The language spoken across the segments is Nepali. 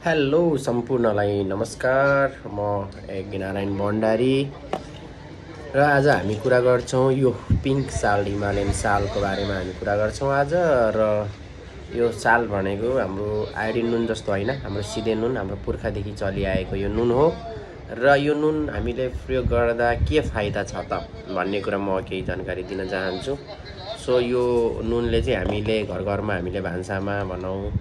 हेलो सम्पूर्णलाई नमस्कार। म यज्ञ नारायण भण्डारी र आज हामी कुरा गर्छौँ यो पिङ्क साल हिमालयन सालको बारेमा हामी कुरा गर्छौँ आज। र यो साल भनेको हाम्रो आयोडिन नुन जस्तो होइन, हाम्रो सिधे नुन, हाम्रो पुर्खादेखि चलिआएको यो नुन हो। र यो नुन हामीले प्रयोग गर्दा के फाइदा छ त भन्ने कुरा म केही जानकारी दिन चाहन्छु। सो यो नुनले चाहिँ हामीले घर घरमा हामीले भान्सामा भनौँ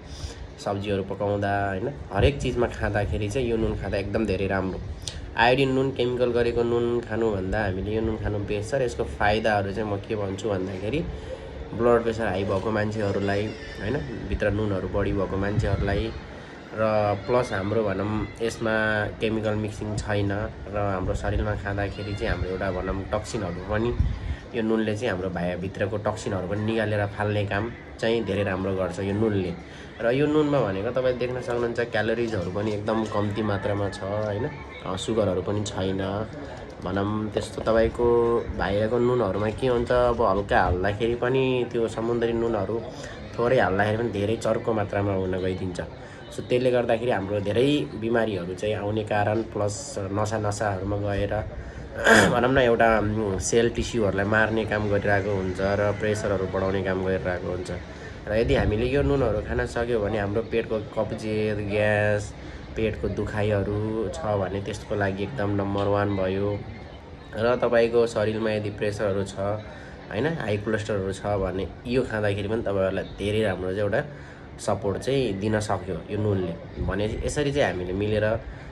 सब्जीहरू पकाउँदा होइन हरेक चिजमा खाँदाखेरि चाहिँ यो नुन खाँदा एकदम धेरै राम्रो। आयोडिन नुन केमिकल गरेको नुन खानुभन्दा हामीले यो नुन खानु बेस्ट छ। र यसको फाइदाहरू चाहिँ म के भन्छु भन्दाखेरि ब्लड प्रेसर हाई भएको मान्छेहरूलाई होइन, भित्र नुनहरू बढी भएको मान्छेहरूलाई, र प्लस हाम्रो भनौँ यसमा केमिकल मिक्सिङ छैन र हाम्रो शरीरमा खाँदाखेरि चाहिँ हाम्रो एउटा भनौँ टक्सिनहरू पनि यो नुनले चाहिँ हाम्रो भित्रको टक्सिनहरू पनि निकालेर फाल्ने काम चाहिँ धेरै राम्रो गर्छ यो नुनले। र यो नुनमा भनेको तपाईँ देख्न सक्नुहुन्छ क्यालोरिजहरू पनि एकदम कम्ती मात्रामा छ होइन, सुगरहरू पनि छैन भनौँ। त्यस्तो तपाईँको बाहिरको नुनहरूमा के हुन्छ, अब हल्का हाल्दाखेरि पनि त्यो समुद्री नुनहरू थोरै हाल्दाखेरि पनि धेरै चर्को मात्रामा हुन गइदिन्छ। सो त्यसले गर्दाखेरि हाम्रो धेरै बिमारीहरू चाहिँ आउने कारण, प्लस नसाहरूमा गएर भनौँ न एउटा सेल टिस्युहरूलाई मार्ने काम गरिरहेको हुन्छ र प्रेसरहरू बढाउने काम गरिरहेको हुन्छ। र यदि हामीले यो नुनहरू खान सक्यो भने हाम्रो पेटको कब्जियत, ग्यास, पेटको दुखाइहरू छ भने त्यसको लागि एकदम नम्बर 1 भयो। र तपाईँको शरीरमा यदि प्रेसरहरू छ होइन, हाई कोलेस्ट्रोलहरू छ भने यो खाँदाखेरि पनि तपाईँहरूलाई धेरै राम्रो चाहिँ एउटा सपोर्ट चाहिँ दिन सक्यो यो नुनले। भने यसरी चाहिँ हामीले मिलेर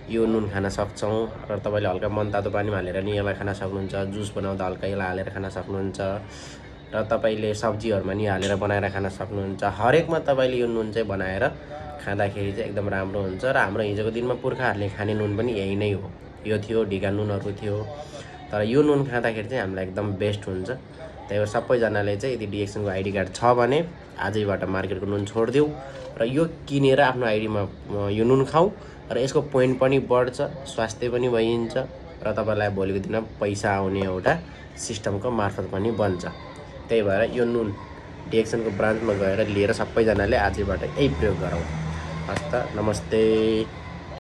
यो नुन खान सक्छौँ। र तपाईँले हल्का मनतातो पानीमा हालेर नि यसलाई खान सक्नुहुन्छ, जुस बनाउँदा हल्का यसलाई हालेर खान सक्नुहुन्छ, र तपाईँले सब्जीहरूमा नि हालेर बनाएर खान सक्नुहुन्छ। हरेकमा तपाईँले यो नुन चाहिँ बनाएर खाँदाखेरि चाहिँ एकदम राम्रो हुन्छ। र हाम्रो हिजोको दिनमा पुर्खाहरूले खाने नुन पनि यही नै हो, यो थियो, ढिका नुनहरू थियो। तर यो नुन खाँदाखेरि चाहिँ हामीलाई एकदम बेस्ट हुन्छ। त्यही भएर सबैजनाले चाहिँ यदि डिएक्सनको आइडी कार्ड छ भने आजैबाट मार्केटको नुन छोडिदेऊ र यो किनेर आफ्नो आइडीमा यो नुन खाऊ। र यसको पोइन्ट पनि बढ्छ, स्वास्थ्य पनि भइन्छ, र तपाईँलाई भोलिको दिनमा पैसा आउने एउटा सिस्टमको मार्फत पनि बन्छ। त्यही भएर यो नुन डिएक्सनको ब्रान्चमा गएर लिएर सबैजनाले आजैबाट यही प्रयोग गरौँ। हस्त नमस्ते।